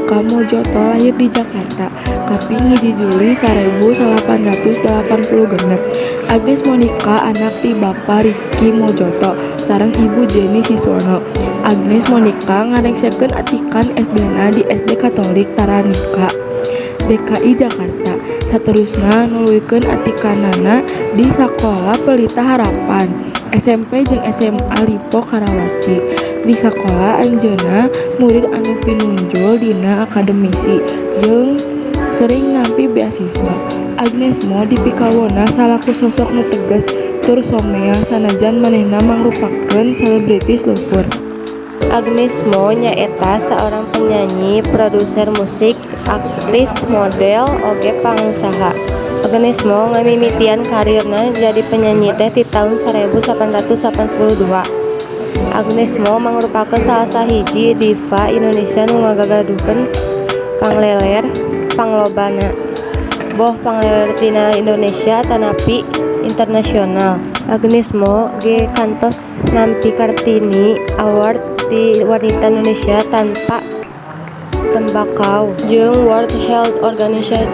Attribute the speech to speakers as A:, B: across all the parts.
A: Monica Mojoto lahir di Jakarta, kaping 1 Juli 1886. Agnes Monica anak ti Bapa Ricky Mojoto sareng Ibu Jenny Siswono. Agnes Monica ngarengsekeun atikan SD-na di SD Katolik Taranika, DKI Jakarta. Saterusna nuluykeun atikanana di Sakola Pelita Harapan, SMP jeung SMA Lippo Karawaci. Di sakola anjeunna murid anu pinunjul dina akademisi jeung sering nampi beasiswa. Agnes Mo dipikawanoh salaku sosok nu tegas tur someah sanajan manehna mangrupakeun selebritis luhur.
B: Agnes Mo nyaeta saorang penyanyi, produser musik, aktris, model, oge pangusaha. Agnes Mo ngamimitian karirna jadi penyanyi teh ti taun 1882. Agnes Mo mangrupakeun salah sahiji diva Indonesia nu ngagaduhan pangleler panglobana, boh pangleler tina Indonesia atanapi internasional. Agnes Mo ge kantos nampi Kartini Award ti Wanita Indonesia Tanpa Tembakau jeung World Health Organization.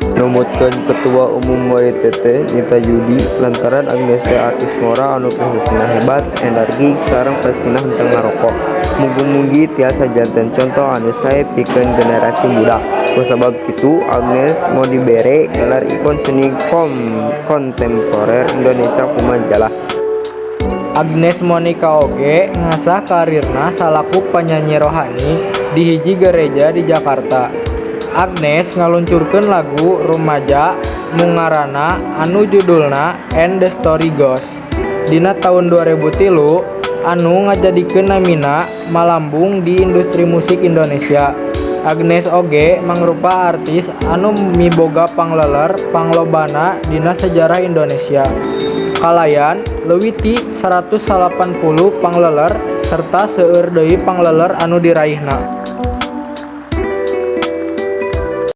C: Numutkeun Ketua Umum WTT Nita Yudi, lantaran Agnes teh artis ngora anu prestasina hebat, energik sareng pastina henteu ngaroko. Mugi-mugi tiasa janten conto anu sae pikeun generasi muda. Kusabab kitu Agnes Mo dibere gelar Ikon Seni Kontemporer Indonesia ku majalah.
D: Agnes Monica oge ngasah karirna salaku panyanyi rohani di hiji gereja di Jakarta. Agnes ngaluncurkeun lagu rumaja mungarana anu judulna And The Story Goes dina taun 2003 anu ngajadikeun namina malambung di industri musik Indonesia. Agnes oge mangrupa artis anu miboga pangleler panglobana dina sejarah Indonesia, kalayan leuwih ti 180 pangleler serta seueur deui pangleler anu diraihna.